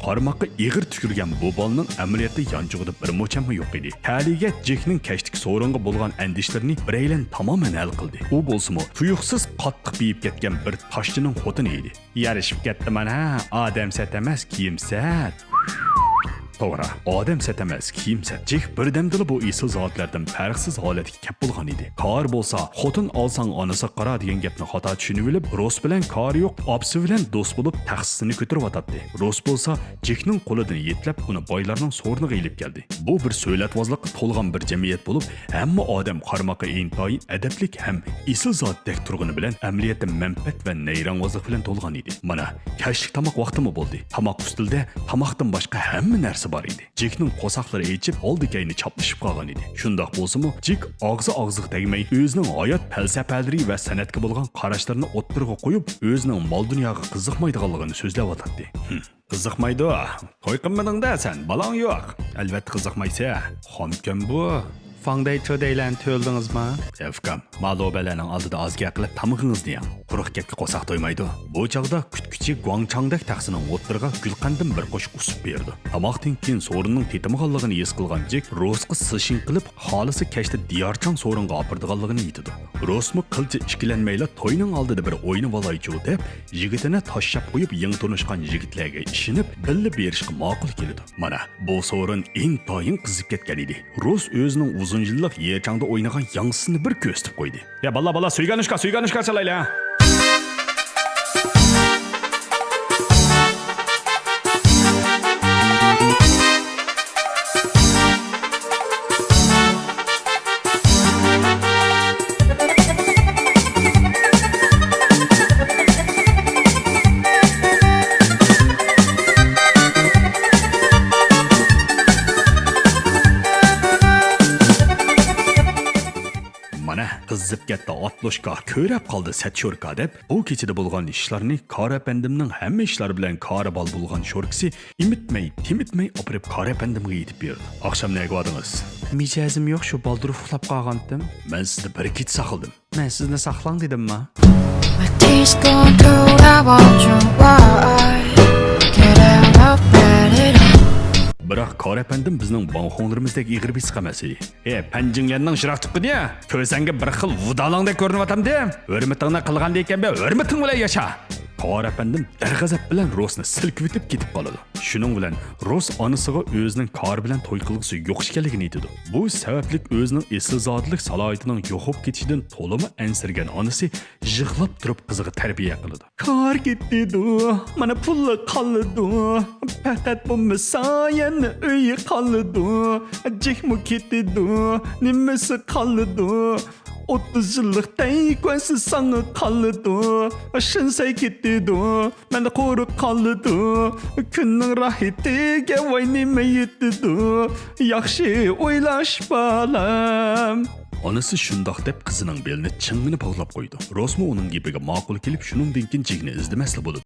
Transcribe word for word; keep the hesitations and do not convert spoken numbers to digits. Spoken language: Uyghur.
قارماققا ئېغىر تۈكۈرگەن بۇ بالىنىڭ ئەمەلىيەتتە يانچۇقىدا بىر موچەنمۇ يوق ئىدى. تەلىيىگە جېكنىڭ كەچتىكى سورۇنغا بولغان ئەندىشىلىرىنى بىرەيلەن تامامەن ھەل قىلدى. ئۇ بولسىمۇ تۇيۇقسىز قاتتىق بېيىپ كەتكەن بىر تاشچىنىڭ خوتۇنى ئىدى. يارىشىپ كەتتىمەن ھە، ئادەم سەت ئەمەس، كىيىم سەت. توغرا، ئادەم سەت ئەمەس، كىيىم سەت. جېك بىردەمدىلا بۇ ئېسىل زاتلىرىدىن پەرقسىز ھالەتكە كەپ بولغان ئىدى. كار بولسا، خوتۇن ئالساڭ ئانىسىغا قارا دېگەن گەپنى خاتا چۈشىنىۋېلىپ، روس بىلەن كارى يوق ئاپىسى بىلەن دوست بولۇپ تەخسىسىنى كۆتۈرۈۋاتاتتى. روس بولسا جېكنىڭ قولىدىن يېتىلەپ ئۇنى بايلارنىڭ سورۇنىغا ئېلىپ كەلدى. بۇ بىر سۆلەتۋازلىققا تولغان بىر جەمئىيەت بولۇپ، ھەممە ئادەم قارىماققا ئىنتايىن ئەدەپلىك ھەم ئېسىل زاتتەك تۇرغىنى بىلەن، ئەمەلىيەتتە مەنپەئەت ۋە نەيرەڭۋازلىق بىلەن تولغان ئىدى. مانا، كەچلىك تاماق ۋاقتىمۇ بولدى. تاماق ئۈستىلىدە تاماقتىن باشقا ھەممە نەرسە بار ئىدى. جېكنىڭ قورساقلىرى ئېچىپ، ئالدى-كەينى چاپلىشىپ قالغان ئىدى. شۇنداق بولسىمۇ، جېك ئاغزى ئاغزىغا تەگمەي، ئۆزىنىڭ ھايات پەلسەپەلىرى ۋە سەنئەتكە بولغان قاراشلىرىنى ئوتتۇرىغا قويۇپ، ئۆزىنىڭ مال-دۇنياغا قىزىقمايدىغانلىقىنى سۆزلەۋاتاتتى. ھىم. قىزىقمايدۇ. توي قىلمىدىڭ-دە سەن، بالاڭ يوق. ئەلۋەتتە قىزىقمايسەن. خامكەن بۇ. فاڭدەي تۆدەيلەرنى تۆلىدىڭىزما؟ ئەفكام، مالۇبەلەرنىڭ ئالدىدا ئاز گەپ قىلىپ تامىقىڭىزنى يەڭ. قۇرۇق گەپكە قورساق تويمايدۇ. بۇ چاغدا كۈتكۈچى گۇاڭچاڭدەك تەخسىنىڭ ئوتتۇرىغا گۈلقەندىن بىر قوشۇق ئۇسۇپ بېرىدۇ. تاماقتىن كېيىن سورۇننىڭ تېتىمىغانلىقىنى ھېس قىلغان جېك روسقا سىشىڭ قىلىپ، خالىسا كەچتە دىيارچاڭ سورۇنغا ئاپىرىدىغانلىقىنى ئېيتىدۇ. روسمۇ قىلچە ئىككىلەنمەيلا توينىڭ ئالدىدا بىر ئوينىۋالايچۇ دەپ، يىگىتىنى تاشلاپ قويۇپ، يېڭى تونۇشقان يىگىتلەرگە ئىشىنىپ، بىللە بېرىشقا ماقۇل كېلىدۇ. مانا، بۇ سورۇن ئىنتايىن قىزىپ كەتكەن ئىدى. روس ئۆزىنىڭ ئۇزۇن يىللىق يېرچاڭدا ئوينىغان ياڭزىسىنى بىر كۆرسىتىپ قويدى. يا باللا، باللا، سۈيگەنۇشكا، سۈيگەنۇشكا چالايلى. مانا، قىزىپ كەتتى ئاتلوشكا، كۆرەپ قالدى سەت شوركا دەپ، بۇ كېچىدە بولغان ئىشلارنى كارا ئەپەندىمنىڭ ھەممە ئىشلار بىلەن كارا بال بولغان شوركىسى ئىمىتمەي، تىمىتمەي ئاپىرىپ كارا ئەپەندىمگە يېتىپ بېرىدۇ. ئاخشام نەگە باردىڭىز؟ مىجەزىم يوق، شۇ بالدۇر ئۇخلاپ قالغانتىم. مەن سىزنى بىر كېچە ساقلىدىم. مەن سىزنى ساقلاڭ دېدىمما؟ My tea's going through the wall, you why? Get out of bed at all. بىراق كارا ئەپەندىم بىزنىڭ باڭخۇڭلىرىمىزدەك ئېغىر بېسىق ئەمەس ئىدى. ئې، پەنجىڭيەننىڭ شىراق چىققىدىيە، كۆزەڭگە بىر خىل ۋۇدالاڭدەك كۆرۈنۈۋاتامدى؟ ھۆرمىتىڭنى قىلغاندىكەن بە، ھۆرمىتىڭ بىلەن ياشا! كارا ئەپەندىم دەرغەزەپ بىلەن روسنى سىلكىۋېتىپ كېتىپ قالىدۇ. شۇنىڭ بىلەن روس ئانىسىغا ئۆزىنىڭ كارى بىلەن توي قىلغۇسى يوق ئىكەنلىكىنى ئېيتىدۇ. بۇ سەۋەبلىك ئۆزىنىڭ ئېسىلزادىلىك سالاھىيىتىنىڭ يوقىلىپ كېتىشىدىن تولىمۇ ئەنسىرىگەن ئانىسى يىغلاپ تۇرۇپ قىزىغا تەربىيە قىلىدۇ. كار كېتىدۇ، مانا پۇللا قالىدۇ. پەقەت بولمىسا يەنە ئۆيى قالىدۇ. جېكمۇ كېتىدۇ، نېمىسى قالىدۇ؟ ئوتتۇز يىللىق تەيكۈەنسى ساڭا قالىدۇ. شىنسەي كېتىدۇ، مەن قۇرۇق قالىدۇ. كۈننىڭ راھىتىگە ۋاي نېمە يېتىدۇ؟ ياخشى ئويلاش بالام. ئانىسى شۇنداق دەپ قىزىنىڭ بېلىنى چىڭڭىنە باغلاپ قويىدۇ. روسمۇ ئۇنىڭ گېپىگە ماقۇل كېلىپ، شۇنىڭدىن كېيىن جېكنى ئىزدىمەسلا بولىدۇ.